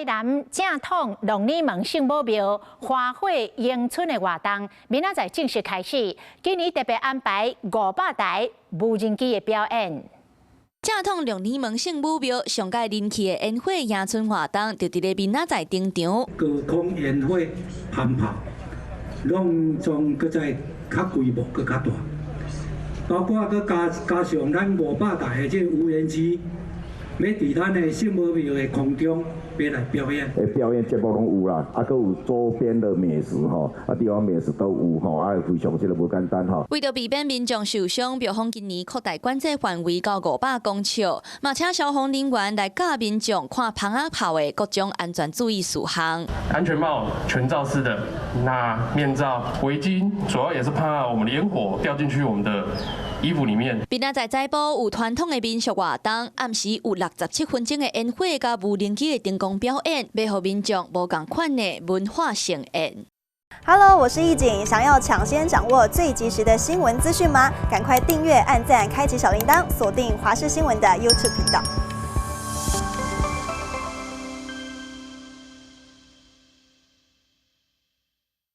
南正統龍女門聖母廟花火迎春的活動，明仔載正式開始。今年特別安排500台無人機的表演。正統龍女門聖母廟上蓋人氣的煙火迎春活動，就佇咧明仔載登場。高空煙火噴炮，攏總閣再較規模，閣較大，包括閣加上咱五百台的這個無人機，欲佇咱的聖母廟的空中欲來表演。欸，表演節目攏有啦，啊，閣有周邊的美食吼，啊，地方美食都有吼，啊，非常這個無簡單吼。為著避免民眾受傷，廟方今年擴大管制範圍到500公尺，嘛請消防人員來教民眾看蜂仔炮的各種安全注意事項。安全帽全罩式的，那面罩、圍巾，主要也是怕我們的煙火掉進去我們的衣服裡面。明仔載早晡有傳統的民俗活動，暗時有67分鐘的煙火佮無人機的燈光表演，欲予民眾無仝款的文化盛宴。 Hello，我是易景，想要搶先掌握最及時的新聞資訊嗎？趕快訂閱、按讚、開啟小鈴鐺，鎖定華視新聞的 YouTube 頻道。